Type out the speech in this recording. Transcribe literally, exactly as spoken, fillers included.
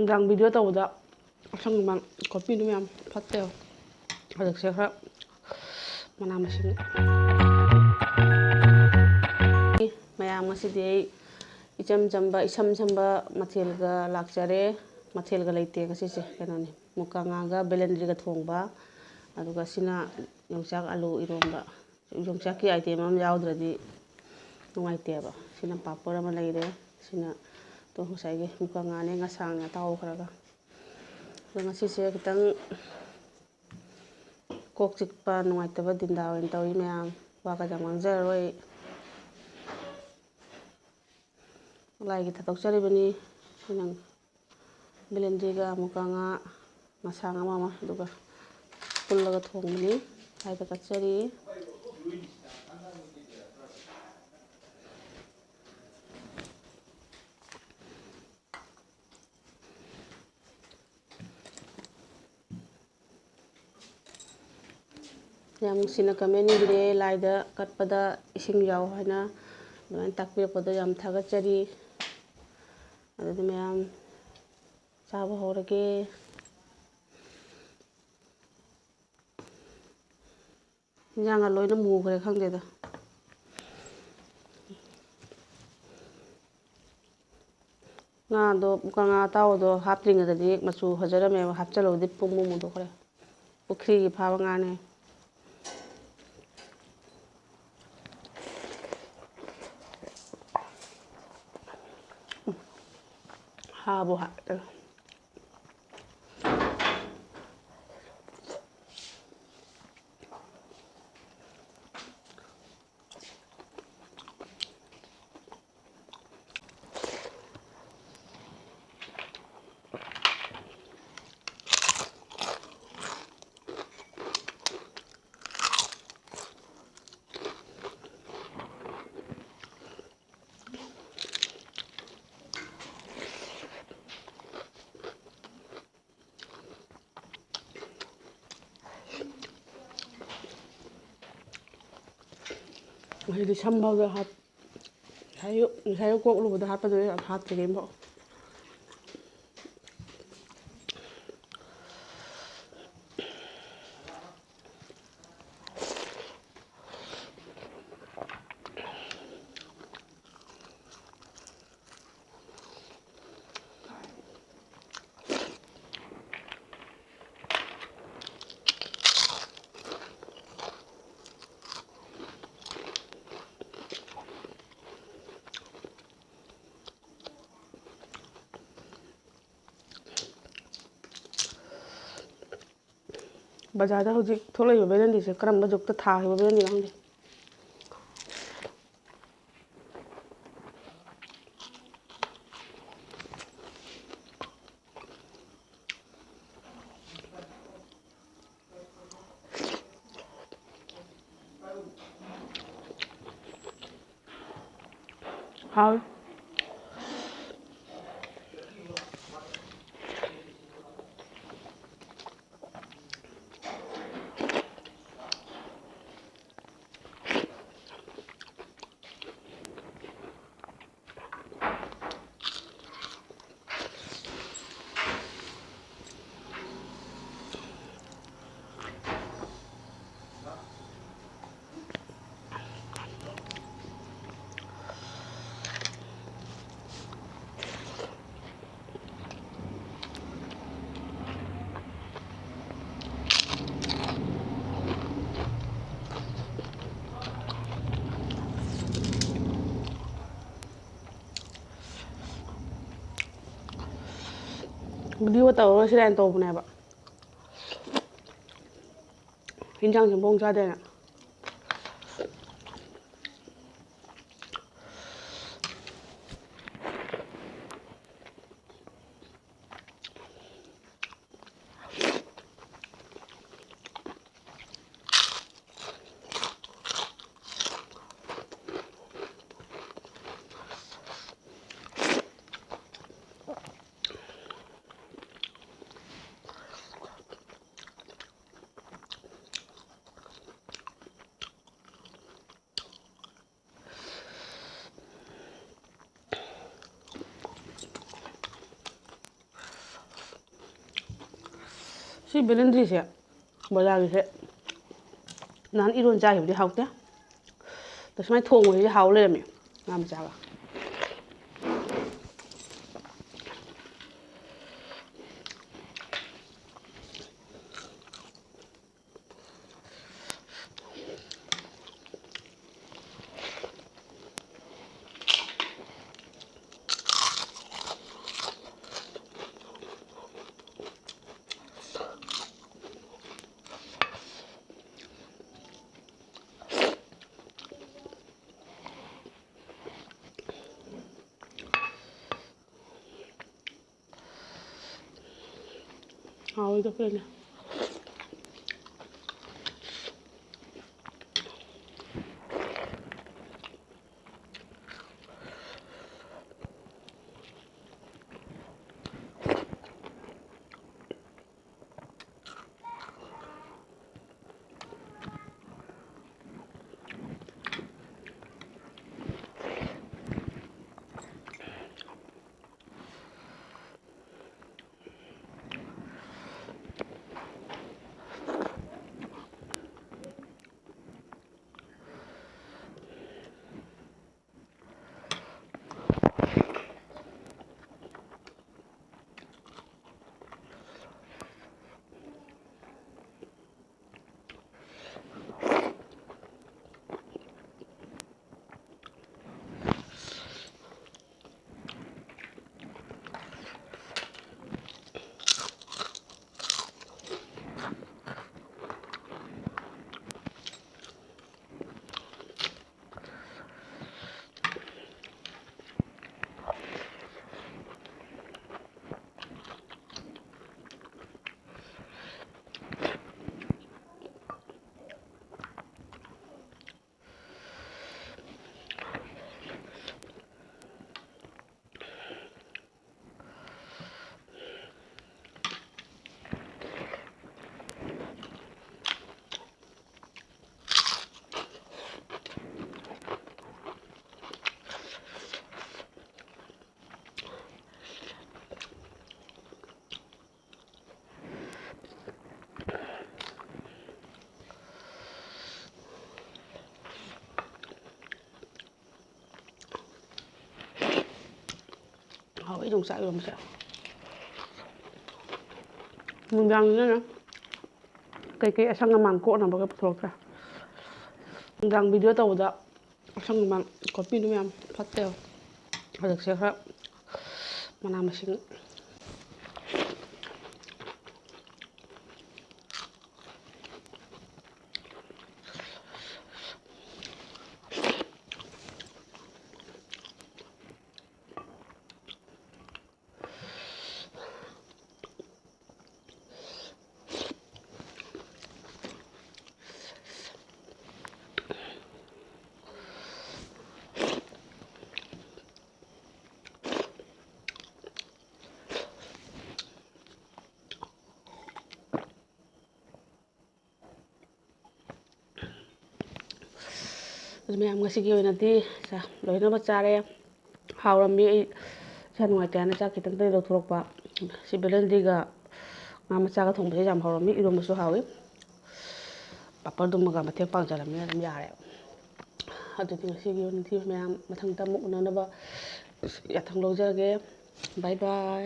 ꯅꯨꯡꯗꯥꯡ video ꯇꯧꯕꯗ ꯑꯁꯪꯕ ꯈꯣꯠꯄꯤꯗꯨ ꯃꯌꯥꯝ ꯐꯠꯇꯦꯕ꯫ ꯍꯧꯖꯤꯛꯁꯦ ꯈꯔ ꯃꯅꯥ ꯃꯁꯤꯡ꯫ ꯃꯌꯥꯝ, ꯉꯁꯤꯗꯤ ꯑꯩ ꯏꯆꯝ ꯆꯝꯕ, ꯏꯁꯝ ꯁꯝꯕ ꯃꯊꯦꯜꯒ ꯂꯥꯛꯆꯔꯦ꯫ ꯃꯊꯦꯜꯒ ꯂꯩꯇꯦ ꯉꯁꯤꯁꯦ, ꯀꯩꯅꯣꯅꯤ, ꯃꯨꯀꯥ ꯉꯥꯒ ꯕꯦꯂꯦꯟꯗ꯭ꯔꯤꯒ ꯊꯣꯡꯕ, ꯑꯗꯨꯒ ꯁꯤꯅ ꯌꯣꯡꯆꯥꯛ ꯑꯂꯨ ꯏꯔꯣꯝꯕ꯫ ꯌꯣꯡꯆꯥꯛꯀꯤ item ꯑꯃ ꯌꯥꯎꯗ꯭ꯔꯗꯤ ꯅꯨꯡꯉꯥꯏꯇꯦꯕ꯫ ꯁꯤꯅ ꯄꯥꯄꯣꯔ ꯑꯃ ꯂꯩꯔꯦ꯫ ꯁꯤꯅ ꯇꯣ ꯉꯁꯥꯏꯒꯤ ꯃꯨꯀꯥ ꯉꯥꯅꯦ, ꯉꯁꯥꯡꯅꯦ ꯑꯇꯥꯎꯕ ꯈꯔꯒ꯫ ꯑꯗꯣ ꯉꯁꯤꯁꯦ ꯈꯤꯇꯪ ꯀꯣꯛ ꯆꯤꯛꯄ ꯅꯨꯡꯉꯥꯏꯇꯕ ꯗꯤꯟꯗꯥ ꯑꯣꯏꯅ ꯇꯧꯏ ꯃꯌꯥꯝ꯫ ꯋꯥꯒ ꯌꯥꯝ ꯉꯥꯡꯖꯔꯔꯣꯏ ꯑꯩ꯫ ꯂꯥꯏꯒꯤ ꯊꯥꯗꯣꯛꯆꯔꯤꯕꯅꯤ꯫ ꯁꯤ ꯅꯪ ꯕꯦꯂꯦꯟꯗ꯭ꯔꯤꯒ ꯃꯨꯀꯥ ꯉꯥ ꯃꯁꯥꯡ ꯑꯃ ꯑꯃ ꯑꯗꯨꯒ ꯄꯨꯜꯂꯒ ꯊꯣꯡꯕꯅꯤ꯫ ꯂꯥꯏꯗ ꯀꯠꯆꯔꯤ꯫ ꯌꯥꯝ ꯅꯨꯡꯁꯤꯅ comment ꯏꯕꯤꯔꯦ, "ꯂꯥꯏꯗ ꯀꯠꯄꯗ ꯏꯁꯤꯡ ꯌꯥꯎ" ꯍꯥꯏꯅ ꯑꯗꯨꯃꯥꯏꯅ ꯇꯥꯛꯄꯤꯔꯛꯄꯗꯣ ꯌꯥꯝ ꯊꯥꯒꯠꯆꯔꯤ꯫ ꯑꯗꯨꯗꯤ ꯃꯌꯥꯝ ꯆꯥꯕ ꯍꯧꯔꯒꯦ꯫ ꯏꯟꯖꯥꯡꯒ ꯂꯣꯏꯅ ꯃꯨꯈ꯭ꯔꯦ ꯈꯪꯗꯦꯗ꯫ ꯉꯥꯗꯣ, ꯃꯨꯀꯥ ꯉꯥ ꯑꯇꯥꯎꯕꯗꯣ ꯍꯥꯞꯇ꯭ꯔꯤꯉꯩꯗꯗꯤ ꯃꯆꯨ ꯐꯖꯔꯝꯃꯦꯕ, ꯍꯥꯞꯆꯜꯂꯨꯕꯗꯤ ꯄꯨꯡꯃꯨ ꯃꯨꯊꯣꯛꯈ꯭ꯔꯦ꯫ ꯄꯨꯈ꯭ꯔꯤꯒꯤ ꯐꯥꯕ ꯉꯥꯅꯦ꯫ ꯍꯥꯕꯨ ꯍꯥ-꯫ ꯉꯁꯤꯗꯤ ꯁꯝ ꯐꯥꯎꯗ ꯍꯥꯠ-, ꯉꯁꯥꯏ ꯑꯌꯨꯛ, ꯉꯁꯥꯏ ꯑꯌꯨꯛ ꯀꯣꯛꯂꯨꯕꯗ ꯍꯥꯠꯄꯗꯨꯗꯤ ꯌꯥꯝ ꯍꯥꯠꯇ꯭ꯔꯤꯉꯩ ꯑꯃꯐꯥꯎ꯫ ꯕꯖꯥꯔꯗ ꯍꯧꯖꯤꯛ ꯊꯣꯛꯂꯛꯏꯕ ꯕꯦꯂꯦꯟꯗ꯭ꯔꯤꯁꯦ ꯀꯔꯝꯕ ꯖꯨꯛꯇ ꯊꯥꯈꯤꯕ ꯕꯦꯂꯦꯟꯗ꯭ꯔꯤꯅꯣ ꯈꯪꯗꯦ꯫ ꯍꯥꯎ꯫ ꯚꯤꯗꯤꯑꯣ ꯇꯧꯔꯔꯣꯏꯁꯤꯔꯥꯅ ꯇꯧꯕꯅꯦꯕ, ꯍꯤꯟꯖꯥꯡꯁꯦ ꯃꯑꯣꯡ ꯆꯥꯗꯦꯅ꯫ ꯁꯤ ꯕꯦꯂꯦꯟꯗ꯭ꯔꯤꯁꯦ ꯕꯖꯥꯔꯒꯤꯁꯦ ꯅꯍꯥꯟ ꯏꯔꯣꯟ ꯆꯥꯈꯤꯕꯗꯤ ꯍꯥꯎꯇꯦ꯫ ꯑꯗꯣ ꯁꯨꯃꯥꯏꯅ ꯊꯣꯡꯕꯁꯤꯗꯤ ꯍꯥꯎ ꯂꯩꯔꯝꯃꯦ, ꯉꯥ ꯃꯆꯥꯒ꯫ ꯍꯥꯎꯋꯤꯗ ꯐꯖꯅ꯫ ꯍꯥꯎꯋꯦ ꯌꯣꯡꯆꯥꯛ ꯏꯔꯣꯝꯕꯁꯦ꯫ ꯅꯨꯡꯗꯥꯡꯅꯤꯅꯅꯦ ꯀꯩꯀꯩ ꯑꯁꯪ ꯑꯃꯥꯟ ꯀꯣꯠꯅꯕꯒ ꯄꯨꯊꯣꯔꯛꯇ꯭ꯔꯦ꯫ ꯅꯨꯡꯗꯥꯡ ꯚꯤꯗꯤꯑꯣ ꯇꯧꯕꯗ ꯑꯁꯪ ꯑꯃꯥꯟ ꯀꯣꯠꯄꯤꯅꯨ ꯃꯌꯥꯝ, ꯐꯠꯇꯦꯕ꯫ ꯍꯧꯖꯤꯛꯁꯦ ꯈꯔ ꯃꯅꯥ ꯃꯁꯤꯡ ꯑꯗꯨ ꯃꯌꯥꯝ, ꯉꯁꯤꯒꯤ ꯑꯣꯏꯅꯗꯤ ꯆꯥ-, ꯂꯣꯏꯅꯃꯛ ꯆꯥꯔꯦ꯫ ꯍꯥꯎꯔꯝꯃꯤ꯫ ꯑꯩ ꯏꯁꯥ ꯅꯨꯡꯉꯥꯏꯇꯦ ꯍꯥꯏꯅ ꯆꯥꯛ ꯈꯤꯇꯪꯇꯅꯤ ꯂꯧꯊꯣꯔꯛꯄ꯫ ꯁꯤ ꯕꯦꯂꯟꯗ꯭ꯔꯤꯒ ꯉꯥ ꯃꯆꯥꯒ ꯊꯣꯡꯕꯁꯦ ꯌꯥꯝ ꯍꯥꯎꯔꯝꯃꯤ꯫ ꯏꯔꯣꯝꯕꯁꯨ ꯍꯥꯎꯏ꯫ ꯄꯥꯄꯔꯗꯨꯃꯒ ꯃꯇꯦꯡ ꯄꯥꯡꯖꯔꯝꯃꯤ, ꯑꯗꯨꯝ ꯌꯥꯔꯦ꯫ ꯑꯗꯨꯗꯤ ꯉꯁꯤꯒꯤ ꯑꯣꯏꯅꯗꯤ ꯃꯌꯥꯝ, ꯃꯊꯪꯗ ꯑꯃꯨꯛ ꯎꯅꯅꯕ ꯌꯥꯊꯪ ꯂꯧꯖꯔꯒꯦ꯫ ꯕꯥꯏ ꯕꯥꯏ꯫